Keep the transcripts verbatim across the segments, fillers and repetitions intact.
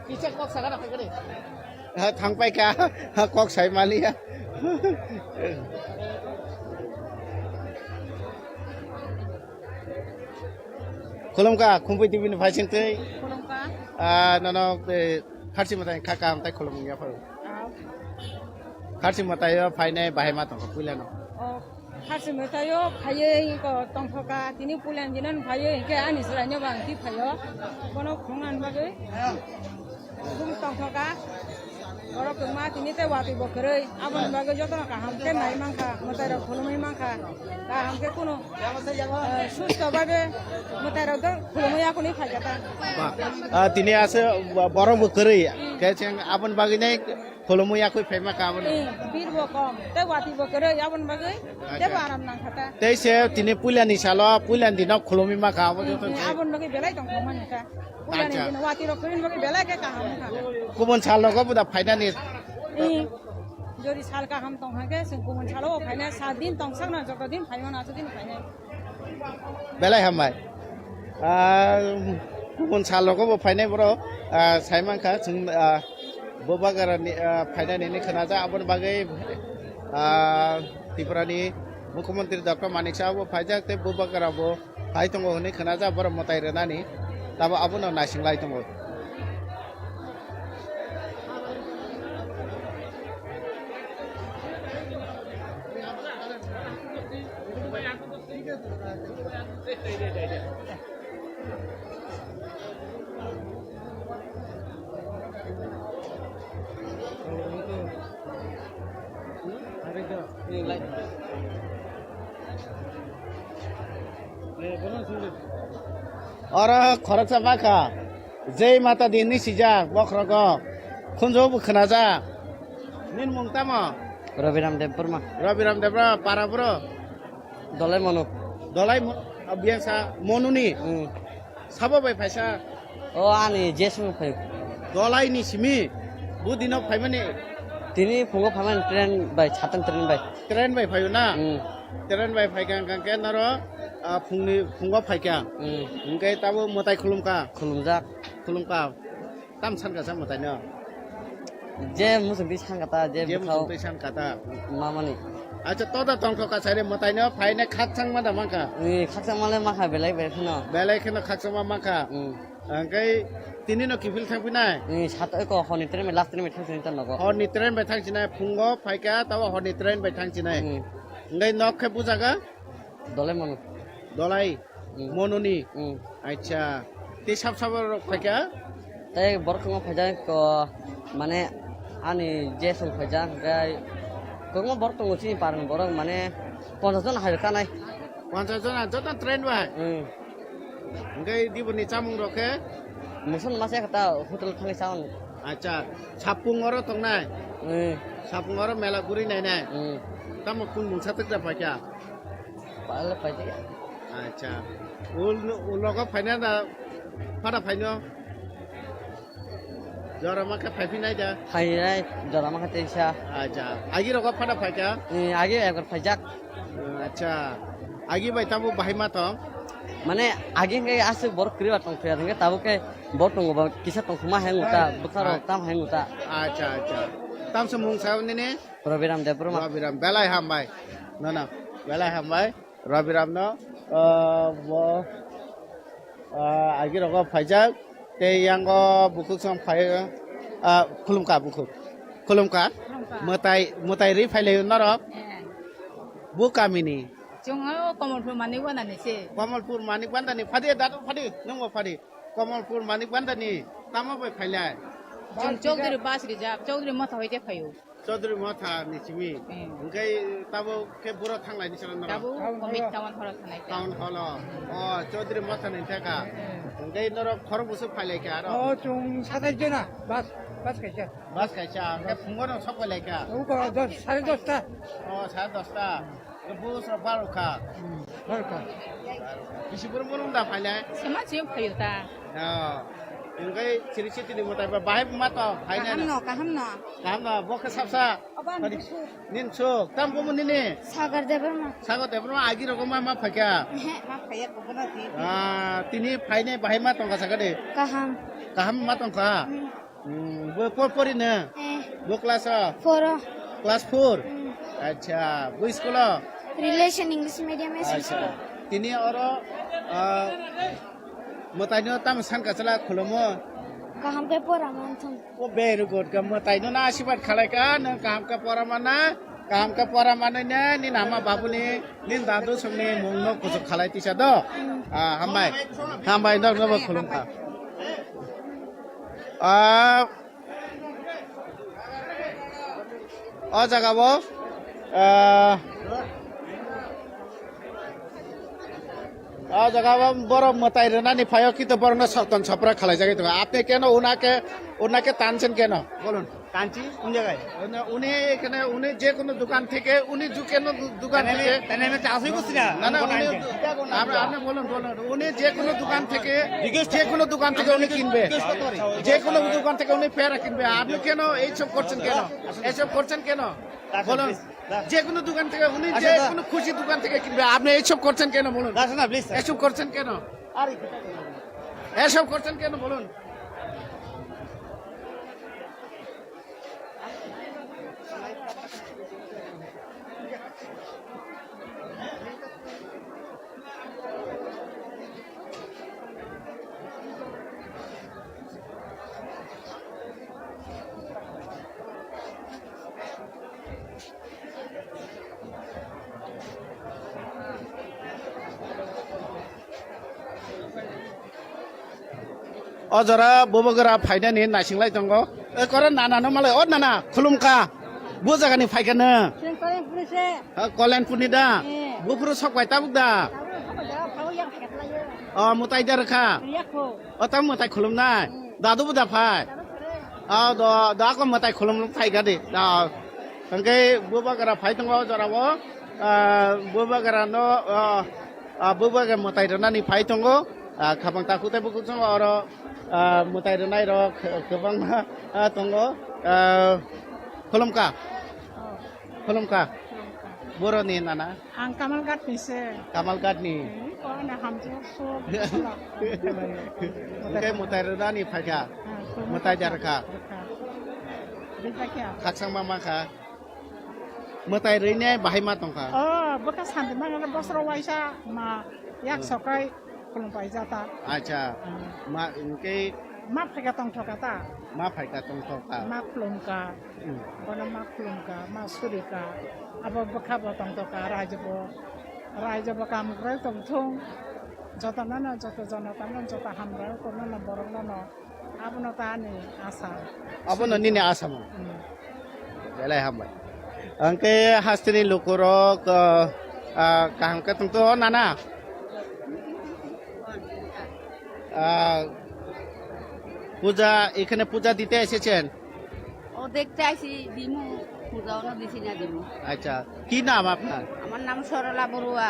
Kisa kok sakha na phaikha de. Ha, thangpai kha. Ha, kok sai maliya. Khulumkha, Khumpui T V ni phaising twi. Khulumkha. Ah, nono, eh, kharchi mwtai kha kaham tai khulumung ya phai. Ah. Kharchi mwtai o phainai bahai ma tongkha puila no. Oh. Kharchi mwtai o phaiwi ko tongthoka, tini pulen dinan phaiwi hinkhe ani chwraino bang ti phaio. Bono khungan bagwi khung tongthoka. Borok kwma tini tei watwi bo kwrwi. Aboni bagwi jotono kaham khe nai mankha, mwtai rok khulumwi mankha. Kaham khe kunu, eh, susto babe mwtai rok do khulumwi yakuni phaikha ta. Ba, ah, tini ase borok bo kwrwi. Khe cheng aboni bagwi nai Khulumwi yakui phaima ka abono. Eh, bir bo kom, tei watwi bo kwrwi, aboni bagwi tebo aram nang kha ta. Tei se tini puilani salo, puilani dino khulumwi ma kha abo joto. Eh, aboni bagwi belai tong thok mani kha. Puilani dino watwi rok kwrwini bagwi belai khe kaham kha. Kubun sal rogo bo da phainani. Eh, jori sal kaham tong kha khe, chwng kubun salo bo phainai, sat din tong sakno joto din phaimano, aso din phainai. Belai hambai. Ah, kubun sal rogo bo phainai borok, ah, sai mankha chwng, ah, Bubagra ni, ah, phainani hinwi khwnajak, aboni bagwi, ah, Tripura ni Mukhyamantri Doctor Manik Saha bo phaijak tei Bubagra bo phai tongo hinwi khwnajak, borok mwtai rwnani tabo abono naising lai tongo. Oro khoroksa bakha. Jai Mata Di hinwi sijak bokhorogo. Khunju bo khwnajak. Nini mung tamo? Rabiram Debbarma. Rabiram Debbarma, para bro? Dolai Monu. Dolai Mo-, ah, biyang sa Monuni. Hmm. Sabo bai phaisa? O ani Jesung phai. Dolai ni simi? Bu dino phaimani? Tini phungo phaimani train bai, chatan train bai. Train bai phaio na? Hmm. Train bai phaikha hwnkha khe noro, ah, phungni, phungo phaikha. Hmm. Hwnkhe tabo mwtai khulumkha? Khulumjak. Khulumkha. Tam sankha sa mwtaino? Je muchungtwi sankha ta, je bwkhao muchungtwi sankha ta. Mamani. Acha, toda tongthok ka saire mwtaino phaina khakchangma da mankha? Ni khakchangmale mankha belai belai kheno. Belai kheno khakchangma mankha. Hmm. Angkai tini no kiphil thangpinai? Ni sat oi ko horni train bai last train bai thangsinai ta nogo. Horni train bai thangsinai, phungo phaikha tabo horni train bai thangsinai. Hmm. Angkai nok khe bujaga? Dolai Monu. Dolai? Hmm. Monuni? Hmm. Acha. Tei sab sabo rok phaikha? Tei borok kwbangma phaijak ko, mane ani Jesung phaijak, hwnkhe kwbangma borok tongo chini parni borok, mane ponchas jon hai rwkha nai. Ponchas jon joto train bai? Hmm. Hwnkhe diboni chamung rok khe? Muson masa khe ta hotel thangwi chawan. Acha. Sapung oro tongnai? Hmm. Sapung oro mela guri nainai? Hmm. Tamo kun mungsa twkra phaikha? Pala paidi. Acha. Ul, ul logo phaina da, phada phaino? Jora ma khe phaiphinai da? Phainai, jora ma khe teisa. Acha. Agi rogo phada phaikha? Ni agi ekbar phaijak. Acha. Agi bai tabo bahai ma tong? Mane agi hwnkhe aswk borok kwrwi ba tong phiya hwnkhe tabuk khe borok tongo ba kisa tong thuma hai wngta, bwkha rok tam hai wngta. Acha, acha. Tamsa mung sao nini? Rabiram Debbarma. Rabiram, belai hambai. No, no, belai hambai. Rabiram no, ah, bo, ah, agi rogo phaijak. Tei yango bukhuk song phai, ah, khulumkha bukhuk. Khulumkha. Khulumkha. Mwtai, mwtai ri phailai norok. Eh. Bu kamini. Chwng o Kamalpur Manik Banda ni se. Kamalpur Manik Banda ni. Phadi, dadu phadi, nungbo phadi. Kamalpur Manik Banda ni. Tamo bai phailai. Chwng Chaudhary bus reserve, Chaudhary Motha hoite phaio. Chaudhary Motha ni simi. Hmm. Hwnkhe tabo khe buro thanglai ni salo norok? Tabo Commit Town hall o thanglai kha. Town hall o. O, Chaudhary Motha ni theka. Hmm. Hwnkhe norok khorok bwswk phailai kha aro? O, chwng satais jona, bus, bus kaisa. Bus kaisa, hwnkhe phungo no sok phailai kha? O, dos, sare dosta. O, sare dosta. Bus rok barokha. Hmm, barokha. Bisi borok borok da phailai? Sema chiyung phaio ta. Oh. Hwnkhe siri sitini mwtai ba bahai ma to phainai. Kaham no, kaham no. Kaham no, bo khe sapsa. Oban Tadi busu. Nin sok, tam bo nini? Sagar Debbarma. Sagar Debbarma agi rogo ma ma phaikha? Ehe, ma phaiya ko bono di. Ah, tini phainai bahai ma tongkha sakha de? Kaham. Kaham ma tongkha? Hmm. Hmm, bo por pori na? Eh. Bo class o? Four o. Class four? Hmm. Acha, bo school o? Relation English Medium Acha. School. Tini oro, ah, mwtaino tamo san kachala khulumo? Kaham khe pora manthung. O very good, ka mwtaino na asibat khalai ka, nang kaham ka pora mana? Kaham khe pora manwi ne, nini ama babuni, nini dadu songni mungno kuchuk khalai tisa do. Hmm. Ah, hambai. Hambai, nok nobo khulumkha. Ah, o jaga bo, ah, o jaga bo borok mwtai rwnani phaio, kintu borokno sokton sopra khalai jagwi tongo. Apni keno unake, unake tansen keno? Bolon. Kanchi কোন জায়গায়? উনি, উনি এখানে, উনি যে কোনো দোকান থেকে, উনি যে কোনো দো-, দোকান তাহলে আমি, থেকে তাহলে আমি চাষই করছি না, না, না, আমি উনি, কোথায় আনছি? আপনি, আপনি বলুন, বলুন। উনি যে কোনো দোকান থেকে, রিকোয়েস্ট যে কোনো দোকান থেকে উনি কিনবে। রিকোয়েস্ট করতে পারি। যে কোনো দোকান থেকে উনি পেয়ারা কিনবে। আপনি কেন এইসব করছেন কেন? এইসব করছেন কেন? বলুন। যে কোনো দোকান থেকে, উনি আচ্ছা, যে দা। কোনো খুশি দোকান থেকে কিনবে। আপনি এইসব করছেন কেন বলুন? দাঁড়ান না, প্লিজ, স্যার। এইসব করছেন কেন? আর এইসব করছেন কেন বলুন? O jora bubagra phainani naising lai tongo. E koro nana no malai, o nana, khulumkha. Bu jaga ni phaikha nw? Chwng Kalyani puri se. Ha, Kalyani puri da? Eh. Buphuru sok bai tabuk da? Tabuk sok bai da, phau yang phet lai o. O, mwtai da rwkha? Yakho. O, tam mwtai khulumnai? Hmm. Dadu bo da phai? Dadu phure. O, do, do ako mwtai khulum phaikha de. Da. Hwnkhe bubagra phai tongo o jora o. Ah, bubagra no, ah, ah, bubagra mwtai rwnani phai tongo. Ah, khapang takhuk tei bukhuk tongo oro, ah, mwtai rwnai rok kwbangma, ah, tongo. Ah, khulumkha. Oh. Khulumkha. Khulumkha. Boroni nana? Ang Kamalghat ni se. Kamalghat ni. Hmm, ko ana hamjak so. Hwnkhe mwtai rwnani phaikha? Ah, khulumkha. Mwtai da rwkha? Rwkha. Rwkha kya? Khaksang ma mankha? Mwtai rwine bahai ma tongkha? Oh, bwkha santi mangala bosro waisa ma yak sokai khulumpai jata. Acha. Hmm. Ma, hwnkhe ma phaika tongthoka ta? Ma phaika tongthoka. Ma khulumka. Hmm. Bono ma khulumka, ma surika. Abo bwkha bo tongthoka, raijabo. Raijabo kamukroi tongthung. Jotono no, joto jonotano, joto hamrao, kono no, borok no no. Abono ta ani asa. Abono nini asa mo? Hmm. Belai hambai. Hwnkhe hasteni lukurok, ah, ah, kaham khe tongthogo nana? Ah, পূজা, এখানে পূজা দিতে এসেছেন? ও দেখতে আইছি, দিমু, পূজা অন্য দিছি না দিমু। আচ্ছা, কি নাম আপনার? আমার নাম সরলা বড়ুয়া।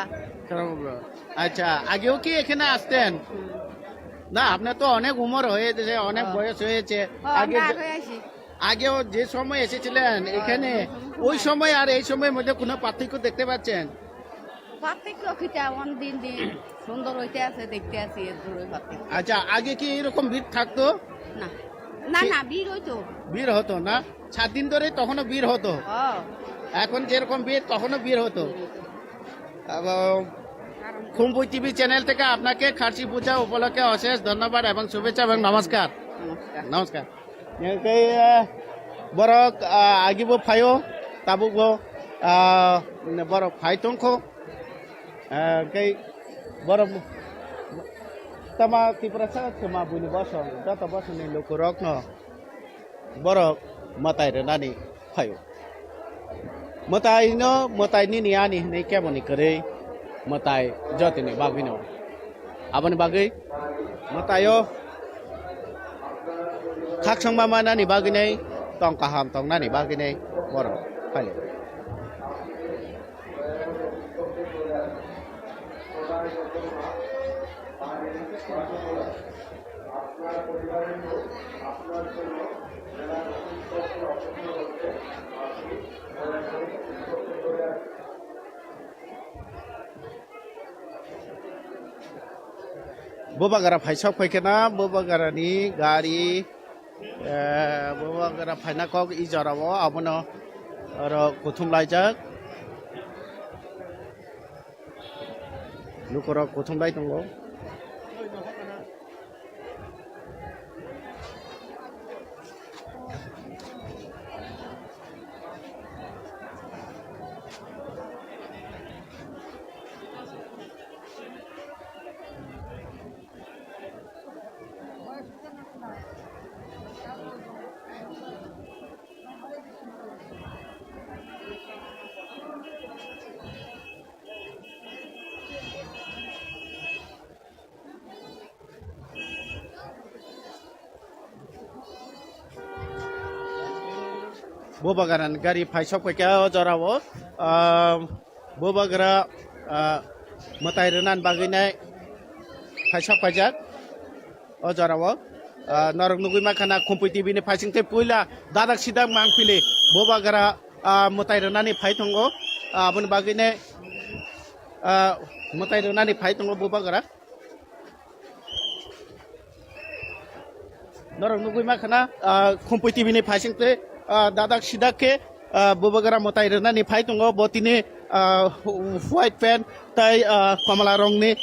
সরলা বড়ুয়া। আচ্ছা, আগেও কি এখানে আসতেন? হুম। না, আপনার তো অনেক উমর হয়ে গেছে, অনেক ও। বয়স হয়েছে। ও, আগে আমরা যে, আগে আইছি। আগেও যে সময় এসেছিলেন ও, এখানে, ওই সময়। ওই সময় আর এই সময়ের মধ্যে কোনো পার্থক্য দেখতে পাচ্ছেন? পার্থক্য কিতা? অন দিন দিন সুন্দর হইতে আছে, দেখতে আছি, এর দূরে পার্থক্য। আচ্ছা, আগে কি এরকম ভিড় থাকতো? না। না, কি? না, ভিড় হইতো। ভিড় হতো না? সাত দিন ধরে তখনও ভিড় হতো? ও। এখন যেরকম ভিড়, তখনও ভিড় হতো? ভিড় হইতো। এবং খুম্বুই টিভি চ্যানেল থেকে আপনাকে খার্চি পূজা উপলক্ষে অশেষ ধন্যবাদ এবং শুভেচ্ছা এবং নমস্কার। নমস্কার। নমস্কার। Hwnkhe, ah, borok, ah, agibo phaio, tabukbo, ah, borok phai tongkho. Ah, hwnkhe borok tama Tiprasa thwma buini bosong, joto bosongni lukurokno borok mwtai rwnani phaio. Mwtai no, mwtai nini ani hinwi kebo ni kwrwi mwtai jotoni bagwi no. Aboni bagwi mwtai o khaksongma manani bagwi nai, tong kaham tongnani bagwi nai borok phaio. Bubagra phaisok phaikhe na, bubagrani gari Eh, bubagra phaina kok i jorao abono oro kuthum laijak. Lukurok kuthum lai tongo. Bubagra ni gari phai sok paikha o jorao. Ah, bubagra, ah, mwtai rwnani bagwi nai phai sok paijak o jorao. Ah, norok nugwi mankha na Khumpui T V ni phaising tei puila dadak sidak mangpili bubagra, ah, mwtai rwnani phai tongo. Ah, aboni bagwi nai, ah, mwtai rwnani phai tongo bubagra. Norok nugwi mankha na, ah, Khumpui T V ni phaising tei, ah, dadak sidak khe, ah, bubagra mwtai rwnani phai tongo. Bo tini, ah, white pant tei, ah, komla rongni.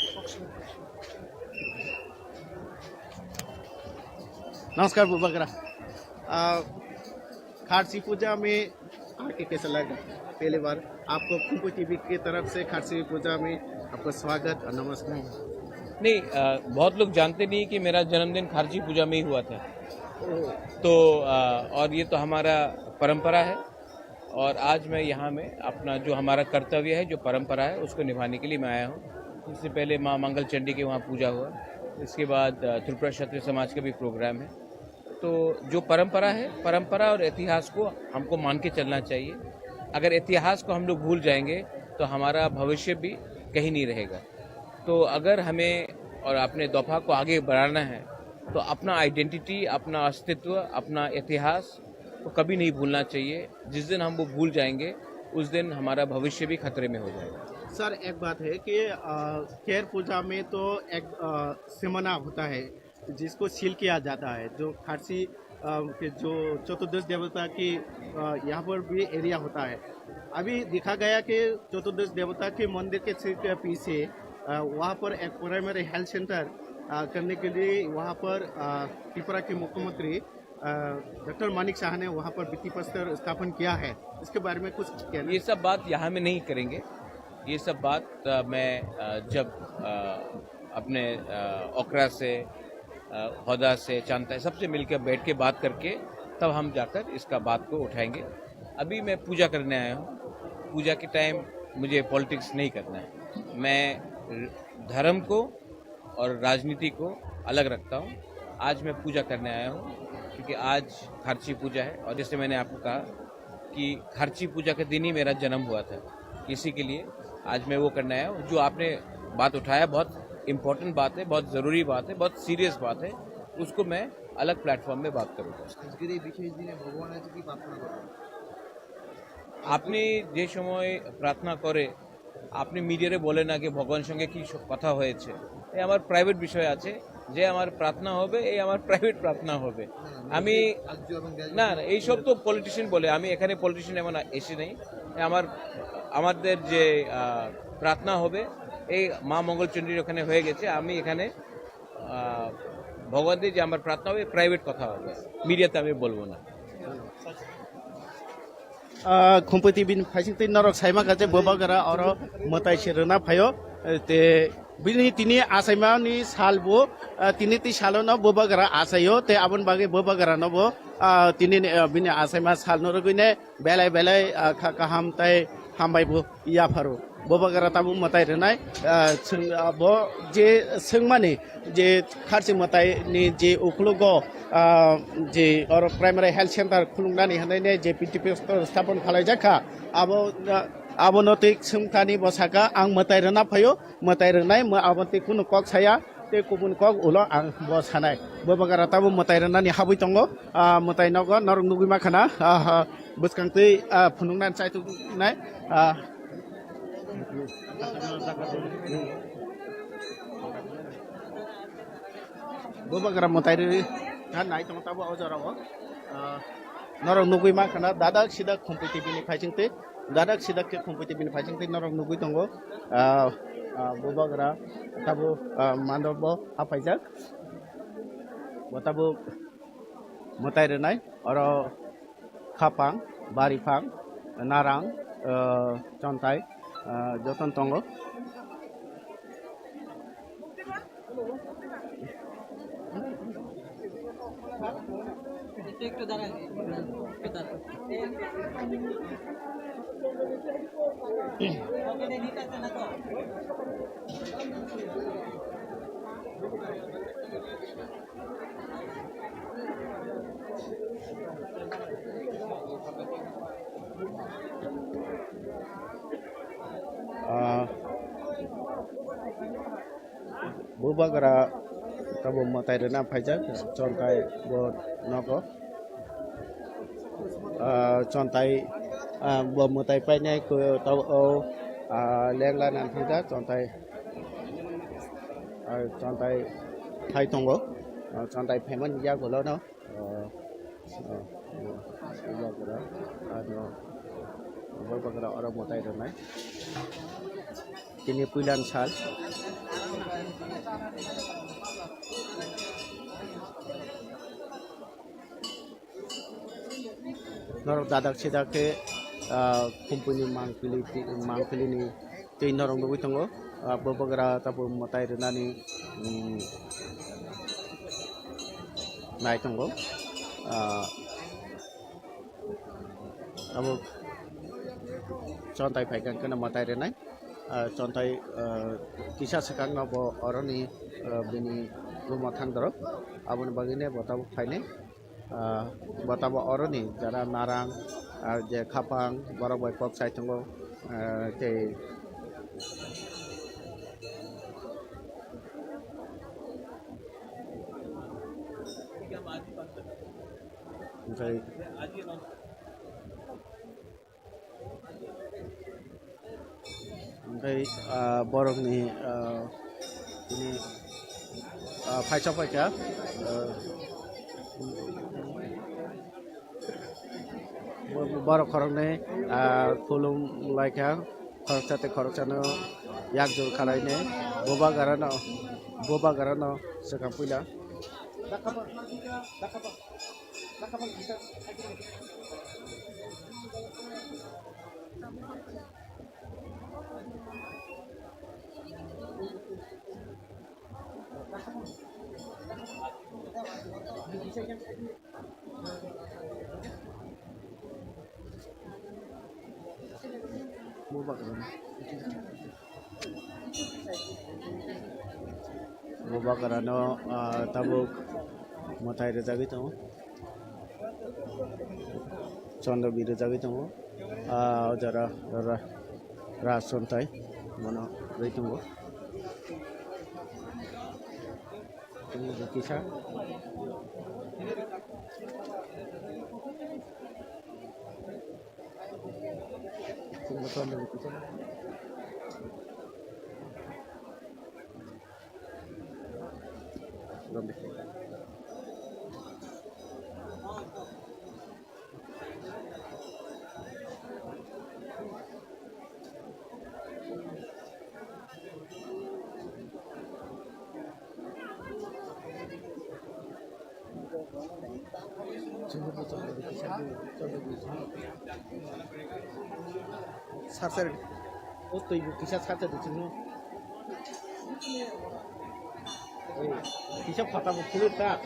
Namaskar bubagra. Ah, Kharsi puja mein आके कैसा लगा? पहली बार आपको कुंभ टीवी की तरफ से खारसी पूजा में आपका स्वागत और नमस्कार। नहीं, अ, बहुत लोग जानते नहीं कि मेरा जन्मदिन खारची पूजा में ही हुआ था। तो अ, और ये तो हमारा परंपरा है, और आज मैं यहाँ में अपना जो हमारा कर्तव्य है, जो परंपरा है, उसको निभाने के लिए मैं आया हूँ। इससे पहले माँ मंगल चंडी के वहाँ पूजा हुआ, इसके बाद अ, त्रिपुरा क्षत्रिय समाज का भी प्रोग्राम है। तो जो परंपरा है, परंपरा और इतिहास को हमको मान के चलना चाहिए। अगर इतिहास को हम लोग भूल जाएंगे तो हमारा भविष्य भी कहीं नहीं रहेगा। तो अगर हमें और अपने दोफा को आगे बढ़ाना है तो अपना आइडेंटिटी, अपना अस्तित्व, अपना इतिहास को कभी नहीं भूलना चाहिए। जिस दिन हम वो भूल जाएंगे उस दिन हमारा भविष्य भी खतरे में हो जाएगा। सर, एक बात है कि अ, खेर पूजा में तो एक अ, सेमना होता है जिसको सील किया जाता है, जो खारसी अ, के जो चतुर्दश देवता की अ, यहाँ पर भी एरिया होता है। अभी देखा गया कि चतुर्दश देवता के मंदिर के ठीक पीछे अ, वहाँ पर एक प्राइमरी हेल्थ सेंटर अ, करने के लिए वहाँ पर अ, त्रिपुरा के मुख्यमंत्री डॉक्टर मानिक साहा ने वहाँ पर भित्ति प्रस्तर स्थापन किया है, इसके बारे में कुछ कहना? ये सब बात यहाँ में नहीं करेंगे। ये सब बात अ, मैं अ, जब अ, अपने अ, ओखरा से, अ, होदा से, चांता है, सबसे मिलकर बैठ के बात करके तब हम जाकर इसका बात को उठाएंगे। अभी मैं पूजा करने आया हूँ। पूजा के टाइम मुझे पॉलिटिक्स नहीं करना है। मैं धर्म को और राजनीति को अलग रखता हूँ। आज मैं पूजा करने आया हूँ क्योंकि आज खारची पूजा है और जैसे मैंने आपको कहा कि खारची पूजा के दिन ही मेरा जन्म हुआ था, इसी के लिए आज मैं वो करने आया हूँ। जो आपने बात उठाया, बहुत इम्पोर्टेंट बात है, बहुत ज़रूरी बात है, बहुत सीरियस बात है, उसको मैं अलग प्लेटफॉर्म में बात करूँगा। আজকের এই বিশেষ দিনে ভগবানের কাছে কি প্রার্থনা করবেন? আপনি যে সময় প্রার্থনা করে, আপনি মিডিয়ারে বলে না কি ভগবানের সঙ্গে কি স- কথা হয়েছে। এই আমার প্রাইভেট বিষয় আছে, যে আমার প্রার্থনা হবে, এই আমার প্রাইভেট প্রার্থনা হবে। আমি আর্য এবং ব্যাস না না, এইসব তো পলিটিশিয়ান বলে, আমি এখানে পলিটিশিয়ান এমন এসে নেই। আমার, আমাদের যে আহ, প্রার্থনা হবে, এই মা মঙ্গলচণ্ডীর ওখানে হয়ে গেছে। আমি এখানে আহ, ভগবানদের যে আমার প্রার্থনা হবে, প্রাইভেট কথা হবে, মিডিয়াতে আমি বলবো না। Ah, Khumpui T V ni phaising tei norok saima kha je bubagra oro mwtai se rwna phaio. Eh, te bini tini achaima ni sal bo, ah, tini tei salo no bubagra achaio, te aboni bagwi bubagra no bo, ah, tini ni, ah, bini achaima sal no rwgwi ne belai belai, ah, kha kaham tei hambai bo yapharo. Bubagra tabuk mwtai rwnai, ah, chwng, ah, bo je swngmani je kharchi mwtai ni je uklogo, ah, je oro primary health center khuluknani hinwi ne je P T P store stapon khalaijak kha, abo, ah, abono tei swngthani bo saka ang mwtai rwna phaio, mwtai rwnai mo abo tei kunu kok saya tei kubun kok ulo ang bo sanai. Bubagra tabuk mwtai rwnani habwi tongo, ah, mwtai nogo norok nugwi mankha na, ah, ah, bwskang tei, ah, phunuknani chaituknai, ah, Bubagra mwtai rwi. Ha, nai tongo tabo o jora o. Ah, norok nugui mankha na, dadak sidak Khumpui T V ni phaising twi, dadak sidak khe Khumpui T V ni phaising twi norok nugui tongo. Ah, ah, bubagra tabo, ah, mandop bo haphaijak. Bo tabo mwtai rwnai, oro khapang, baripang, narang, ah, chontai, ah, jotono tongo. Ah, bubagra tabo mwtai rwna phaijak, chontai bo nogo. Ah, chontai, ah, bo mwtai painai ko tabo, ah, lengla nang thangkha, chontai, ah, chontai phai tongo, ah, chontai phaimani yagulo no. Ah, ah, bubagra, ano, bubagra oro mwtai rwnai. Tini puilan sal. Norok dadak sidak khe, ah, Khumpui ni mangpili, mangpili ni twi norok nugui tongo. Ah, bubagra tabo mwtai rwnani, mm, nai tongo. Ah, abo chontai phaikha hwnkhe no mwtai rwnai. Ah, chontai, ah, kisa swkang no bo oroni, ah, bini room o thang dorok. Aboni bagwi ne bo tabuk phainai. Ah, bo tabo oroni jara narang, ah, je khapang, borok bai kok sai tongo, ah, tei hwnkhe Hwnkhe, ah, borokni, ah, tini, ah, phaisa phaikha, ah, bo-, borok khoroknwi, ah, khulum laikha, khoroksa tei khoroksano yak jul khalainwi bubagrano, bubagrano swkang puila. Bubagrano, ah, tabuk mwtai rwjagwi tongo. Chondro bi rwjagwi tongo. Ah, o jora ra-, ra-, rajchontai bono rwi tongo. Tini bo kisa. Sar sar. O twi bo kisa sar sar di chwngno. Kisa pata bo phulwi ta.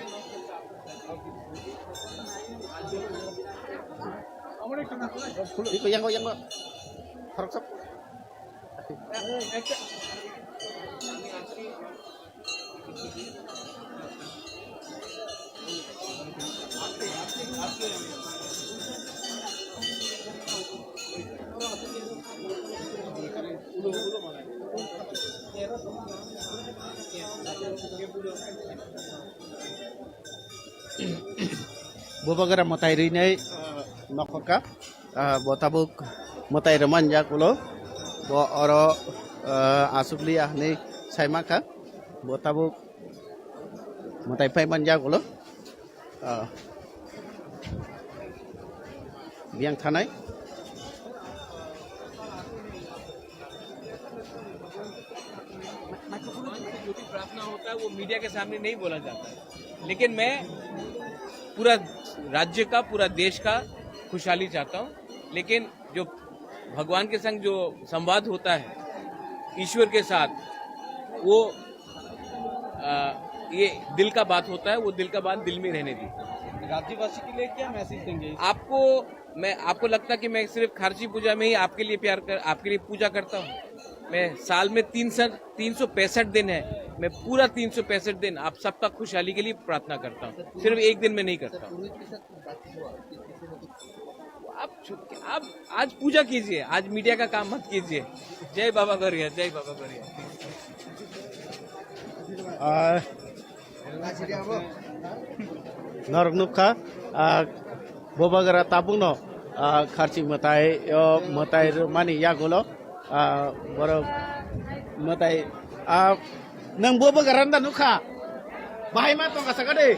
Iko yango, yango. Khoroksa. Bubagra mwtai rwinai, ah, nokhorka. Ah, bo tabuk mwtai rwmani yagulo, bo oro, ah, aswk liya hwnwi sai mankha, bo tabuk mwtai paimani yagulo. Ah. Biang thanai. जो भी प्रार्थना होता है वो मीडिया के सामने नहीं बोला जाता है, लेकिन मैं पूरा राज्य का, पूरा देश का खुशहाली चाहता हूँ। लेकिन जो भगवान के संग जो संवाद होता है ईश्वर के साथ, वो आ, ये दिल का बात होता है, वो दिल का बात दिल में रहने दी। राज्यवासी के लिए क्या मैसेज देंगे? आपको मैं आपको लगता कि मैं सिर्फ खारची पूजा में ही आपके लिए प्यार कर आपके लिए पूजा करता हूँ? मैं साल में तीन सौ तीन सौ पैंसठ दिन है, मैं पूरा तीन सौ पैंसठ दिन आप सबका खुशहाली के लिए प्रार्थना करता हूँ, सिर्फ एक दिन में नहीं करता हूँ। आप छु- आप आज पूजा कीजिए, आज मीडिया का काम मत कीजिए। जय बाबा गौरिया, जय बाबा Gauriya. Ah, norok nukha, ah, Bubagra tabukno, ah, kharchi mwtai, o mwtai rwmani yagulo, ah, borok mwtai, ah, nwng Bubagra da nukha? Bahai ma tongka saka de?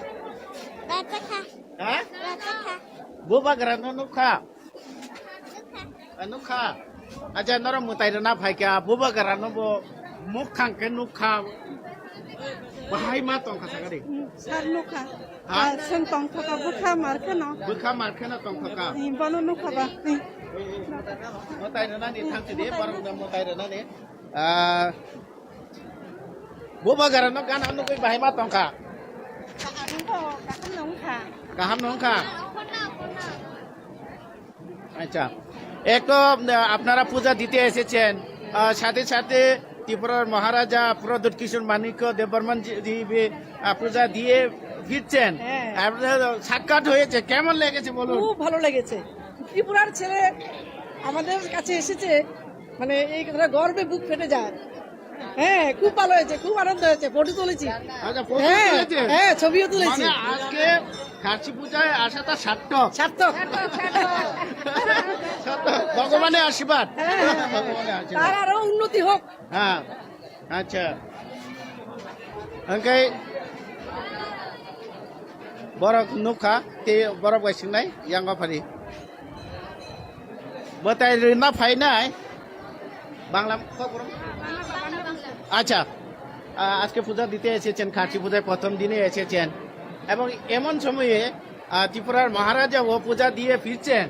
Ha? Bubagra no nukha? Ah, nukha. Acha norok mwtai rwna phaikha, Bubagra no bo mukhang khe nukha. Bahai ma tongkha sakari. Sar nukha. Ha? Ah, seng tongthokha bwkha mar kheno. Bwkha mar kheno tongthokha. Bono nukha ba. Mwtai rwnani thangsi de, borok mwtai rwnani. Ah, Bubagra no gana nugwi bahai ma tongkha. Kaham no wngkha. Kaham no wngkha. Acha. Ek to, আহ, আপনারা পূজা দিতে এসেছেন, আহ, সাথে সাথে ত্রিপুরার মহারাজা প্রদ্যুৎ কিশোর মাণিক্য দেববর্মন জি, জি, বি, আহ, পূজা দিয়ে ফিরছেন। হ্যাঁ। আপনার সাক্ষাৎ হয়েছে, কেমন লেগেছে বলুন? খুব ভালো লেগেছে। ত্রিপুরার ছেলে আমাদের কাছে এসেছে, মানে এই কথাটা গর্বে বুক ফেটে যায়। হ্যাঁ, খুব ভালো হয়েছে, খুব আনন্দ হয়েছে, ফটো তুলেছি। আচ্ছা, ফটো হ্যাঁ, তুলেছে? হ্যাঁ, ছবিও তুলেছি। মানে আজকে খাসি পূজায় আসাটা সার্থক। সার্থক। সার্থক। ভগবানের আশীর্বাদ। হ্যাঁ। ভগবানের আশীর্বাদ। তার আরো উন্নতি হোক। হ্যাঁ, আচ্ছা। Hwnkhe borok nukha, tei borok bai swngnai, yango phari. Mwtai rwna phainai, Bangla kokborok? আচ্ছা, আহ, আজকে পূজা দিতে এসেছেন, খাসি পূজায় প্রথম দিনে এসেছেন, এবং এমন সময়ে, আহ, ত্রিপুরার মহারাজাও পূজা দিয়ে ফিরছেন,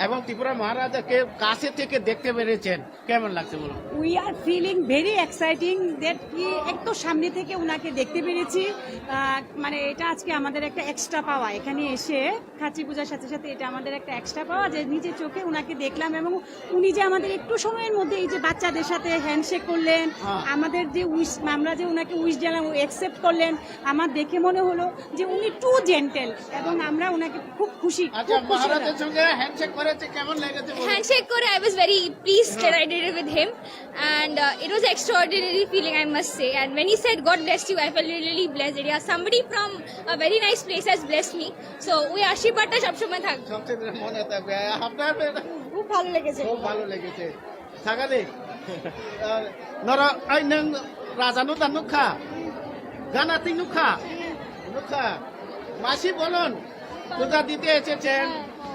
এবং ত্রিপুরার মহারাজাকে কাছে থেকে দেখতে পেরেছেন, কেমন লাগছে বলুন? We are feeling very exciting that কি এত সামনে থেকে ওনাকে দেখতে পেরেছি। আহ, মানে এটা আজকে আমাদের একটা এক্সট্রা পাওয়া এখানে এসে। খাসি পূজার সাথে সাথে এটা আমাদের একটা এক্সট্রা পাওয়া, যে নিজে চোখে ওনাকে দেখলাম এবং উনি যে আমাদের একটু সময়ের মধ্যে এই যে বাচ্চাদের সাথে হ্যান্ডশেক করলেন, হ্যাঁ। আমাদের যে উইশ, আমরা যে ওনাকে উইশ জানালাম, ও অ্যাকসেপ্ট করলেন। আমার দেখে মনে হলো যে উনি টু জেন্টেল এবং আমরা ওনাকে খুব খুশি, আচ্ছা, খুব খুশি হলাম। মহারাজের সঙ্গে হ্যান্ডশেক করেছে, কেমন লেগেছে বলুন? হ্যান্ডশেক করে I was very pleased that I did it with him. And uh, it was an extraordinary feeling, I must say. And when he said, "God bless you," I felt really, really blessed that, yeah, somebody from a very nice place has blessed me. So, ওই আশীর্বাদটা সবসময় থাকবে। সবচেয়ে মনে থাকবে। আপনার খুব ভালো লেগেছে। খুব ভালো লেগেছে। থাকালে, আহ, নরা, এই নং রাজা নুতা নুখা? গানা তিন নুখা? নুখা। মাসি বলুন। পূজা দিতে এসেছেন,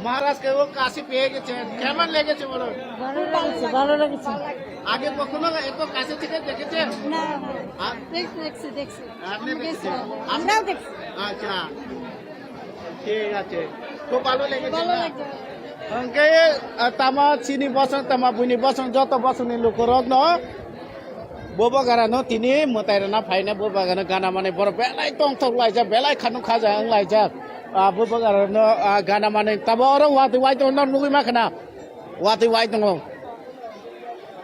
মহারাজকে ও কাশি পেয়ে গেছেন, কেমন লেগেছে বলুন? ভালো লেগেছে, ভালো লেগেছে। আগে কখনো এত কাছে থেকে দেখেছেন? না, না। আর দেখছি, দেখছি, দেখছি। আপনি দেখেছেন? আমরাও দেখছি। আচ্ছা, ঠিক আছে, খুব ভালো লেগেছে ভালো না? লাগছে। Hwnkhe, ah, tama chini bosong, tama buini bosong, joto bosongni lukurokno Bubagrano tini mwtai rwna phaina Bubagrano gana manwi borok belai tongthok laijak, belai khanu khaja wng laijak. Ah, Bubagrano, ah, gana manwi tamo oro watwi wai tongo, norok nugwi mankha na? Watwi wai tongo.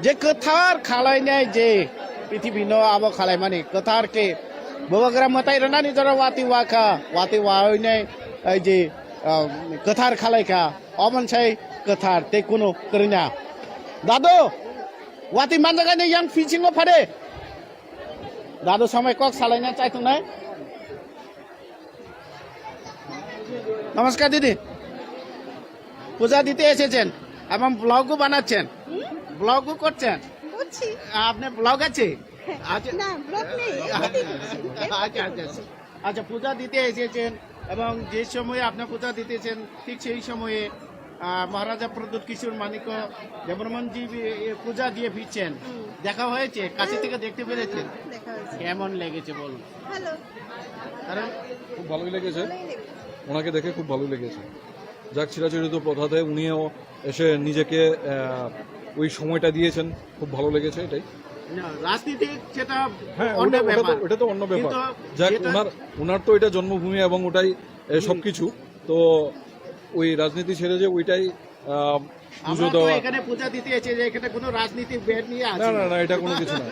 Je kwthar khalainai je prithibino abo khalaimani kwthar khe Bubagra mwtai rwnani jora watwi wakha, watwi wainai ai je, ah, kwthar khalaikha, omono sai kwthar tei kunu kwrwina. Dadu, watwi manjakani yang bisingo phade. Dadu samai kok salaina chaitongnai. নমস্কার দিদি, পূজা দিতে এসেছেন এবং ব্লগও বানাচ্ছেন, ব্লগও করছেন। করছি। আপনি ব্লগ আছে? আচ্ছা। না, ব্লগ নেই, এমনিতেই করছি। আচ্ছা, আচ্ছা, আচ্ছা। আচ্ছা, পূজা দিতে এসেছেন, এবং যে সময়ে আপনি পূজা দিতেছেন, ঠিক সেই সময়ে, আহ, মহারাজা প্রদ্যুৎ কিশোর মানিক্য দেববর্মন জি বি-, এ, পূজা দিয়ে ফিরছেন। হুম। দেখা হয়েছে, কাছে হুম। থেকে দেখতে পেরেছেন? হুম, দেখা হয়েছে। কেমন লেগেছে বলুন? ভালো। কারণ খুব ভালোই লেগেছে। ভালোই লেগেছে। ওনাকে দেখে খুব ভালোই লেগেছে। যাক, চিরাচরিত প্রথাতে উনিও এসে নিজেকে, আহ, ওই সময়টা দিয়েছেন, খুব ভালো লেগেছে এটাই। না, রাজনীতিক সেটা হ্যাঁ, অন্য ওটা, ওটা তো, ব্যাপার। ওটা তো অন্য ব্যাপার। কিন্তু যাক, যেটা ওনার, ওনার তো এটা জন্মভূমি এবং ওটাই, এ, হুম। সবকিছু। তো ওই রাজনীতি ছেড়ে যে ওইটাই, আহ, পুজো আমরা তো দেওয়া। এখানে পূজা দিতে এসেছি যে এখানে কোনো রাজনীতির ভেদ নিয়ে না, আছে না, না। না, এটা কোনো কিছু না।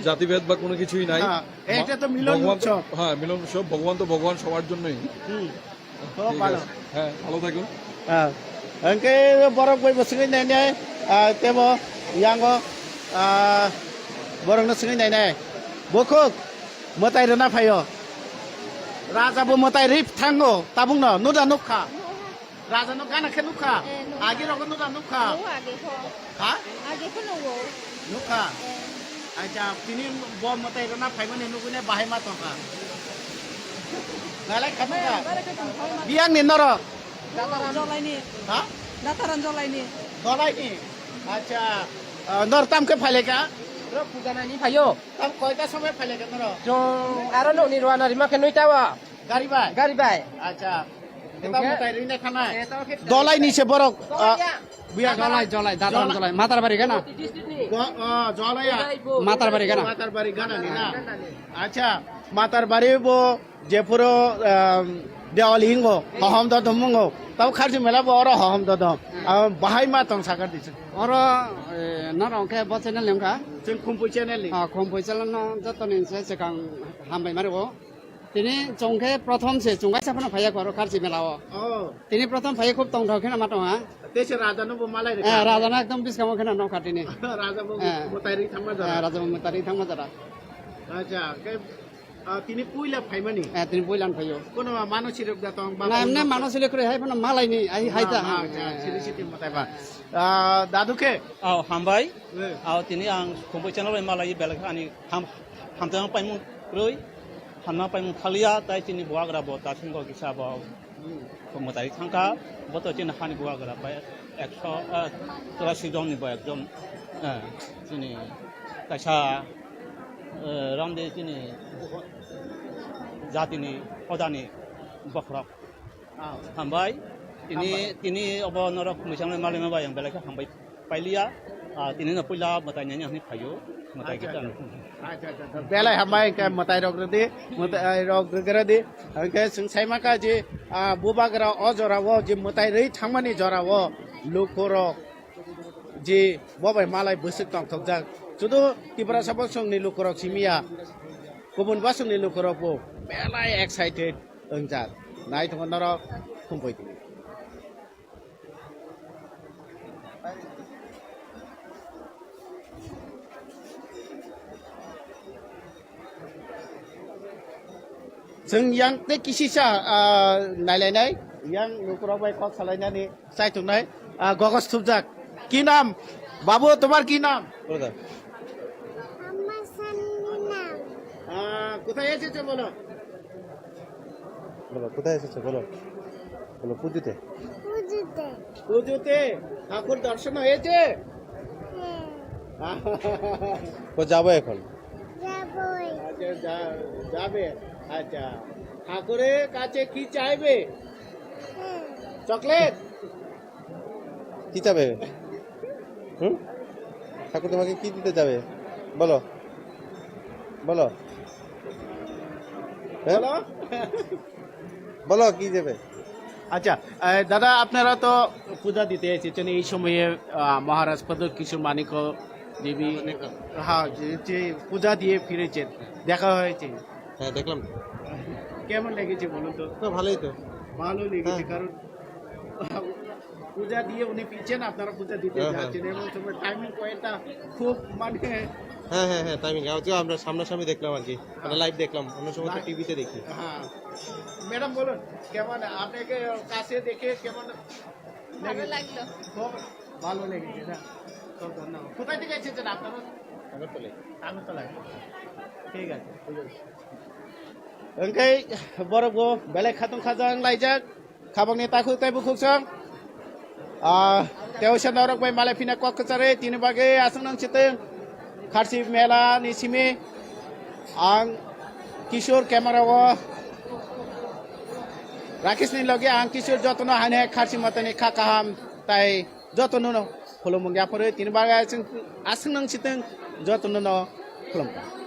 জাতিভেদ বা কোনো কিছুই নাই। হ্যাঁ, এটা তো মিলন ভগবান তো, উৎসব। হ্যাঁ, মিলন উৎসব। ভগবান তো ভগবান সবার জন্যই। হুম। Kok balo. Heh, balo thakun. Ah, hwnkhe borok bai bo swngwi nainai, ah, tebo yango, ah, borokno swngwi nainai. Bukhuk, mwtai rwna phaio. Raja bo mwtai rwi thango, tabukno, nuda nukha. Raja no gana khe nukha. Eh, nukha. Agi rogo nuda nukha. Nukha agi kho. Ha? Age phano wo. Nukha. Eh. Acha, tini bo mwtai rwna phaimani nugwi nai bahai ma tongkha. Belai kha tongkha. Belai kha tongkha. Biyang ni norok. Dataran Jolai ni. Ha? Dataran Jolai ni. Jolai ni. Acha, ah, nor tam khe phailai kha? Nor puja nai ni phaio. Tam koita somoi phailai kha norok? Chwng aro nokni rwna rima khe noita o. Gari bai? Gari bai. Acha. Kita mutai rina khanai. Dolai ni se borok, ah, buya Jolai, Jolai, Dataram Jolai. Jolai, Matarbari gana. Go-, ah, Jolai ya? Matarbari gana. Matarbari gana ni na? Acha, Matarbari bo je puro, um, Deoli hingo, hohom dodom mungo. Tau kharji mela bo oro hohom dodom. Ah, bahai ma tong sakar di. Oro, eh, norok khe bo channel ni wngkha? Chwng Khumpui channel ni. Ah, Khumpui channel no joto ni se swkang hambai mari o. Tini chwng khe prothom se, chwng kaisa phano phaiya kho oro Kharchi mela o. Oh. Tini prothom phaiya khub tongthok kheno ma tong ha. Tei se raja no bo malai rwkha. Eh, raja no ekdom bwskango kheno nokha tini. Raja bo eh. Mwtai ri thangma jora. Eh, raja bo mwtai ri thangma jora. Acha, khe, ah, tini puila phaimani? Eh, tini puila phaio. Kono mano sirok da tong ba? Na, emne mano sile kre hai phano malai ni, ai hai ta. Ma, ma, acha, siri siti mwtai ba. Ah, dadu khe? Oh, hambai. Eh. Oh, tini ang Khumpui channel bai malai belai ani ham Hamjakma paimung kwrwi, hamjakma paimung thaliya, tai chini bubagra bo dasingo kisa bo mwtai thangkha, bo to chini hani bubagra bai ekso, eh, churasi jonni bo ekjon, eh, chini kaisa, eh, ramde chini jatini hodani bokhorok. Ah. Hambai, tini, hambai. Tini obo norok mwchangmani malima bai ang belai khe hambai. Pailiya, ah, tini no puila mwtai nani hwnwi phaio, mwtai acha, gita acha. Acha, acha, acha. Belai hambai hwnkhe mwtai rok rwdi, mwtai rok rwgwradi. Hwnkhe chwng saima kha je, ah, bubagra o jora o je mwtai rwi thangmani jora o lukurok je bo bai malai bwswk tongthokjak. Sudu Tiprasa bosongni lukurok simiya, kubun bosongni lukurok bo belai excited wngjak. Nai tongo norok Khumpui tini. Chwng yang tei kisisa, ah, nailainai, yang lukurok bai kok salainani chaitongnai, ah, gogos thupjak. Ki nam? Babu, tomar ki nam? Brother. Amma Sanni nam. Ah, kothay esecho bolo? বলো, কোথায় এসেছো? বলো, বলো, পুজোতে। পুজোতে। পুজোতে ঠাকুর দর্শন হয়েছে? হ্যাঁ। ও যাবো এখন। যাবোই। আচ্ছা, যা-, যাবে। আচ্ছা, ঠাকুরের কাছে কি চাইবে? হ্যাঁ। চকলেট? কি চাবে? হুম? ঠাকুর তোমাকে কি দিতে চাবে? বলো। বলো। হ্যাঁ? বলো। বলো, কি দেবে? আচ্ছা, এ, দাদা, আপনারা তো পূজা দিতে এসেছেন, এই সময়ে, আহ, মহারাজ প্রদ্যোৎ কিশোর মাণিক্য দেবী, হ্যাঁ, যে, যে পূজা দিয়ে ফিরেছেন, দেখা হয়েছে। হ্যাঁ, দেখলাম তো। কেমন লেগেছে বলুন তো? তো ভালোই তো। ভালো লেগেছে, হ্যাঁ। কারণ পূজা দিয়ে উনি ফিরছেন, আপনারা পূজা দিতে হ্যাঁ, হ্যাঁ। যাচ্ছেন, এবং সময় টাইমিং পয়েন্টটা খুব মানে হ্যাঁ, হ্যাঁ, হ্যাঁ, টাইমিং। আজকে আমরা সামনাসামনি দেখলাম আর কি, মানে হ্যাঁ। লাইভ দেখলাম, অন্য সময় তো লাইভ। টিভিতে দেখি। হ্যাঁ। ম্যাডাম বলুন, কেমন আপনাকে কাছে দেখে কেমন ভালো লেগেছে? লাগলো। খুব ভালো লেগেছে না? খুব ধন্যবাদ। কোথায় থেকে এসেছেন আপনারা? আগরতলা। আগরতলা। ঠিক আছে, ঠিক আছে। Hwnkhe borok bo belai khatung khajang laijak, khabangni takhuk tei bukhuk song. Ah, tei oisa norok bai malai phina kok kwcharwi tini bagwi aswk nang chitwng. Kharsi mela ni simi ang Kishore camera o Rakesh ni logi ang Kishore jotono haine kharsi matani kha kaham tai jotono no khulumung yapharwi tini bagwi aswk, aswk nang chitwng jotono no khulumkha.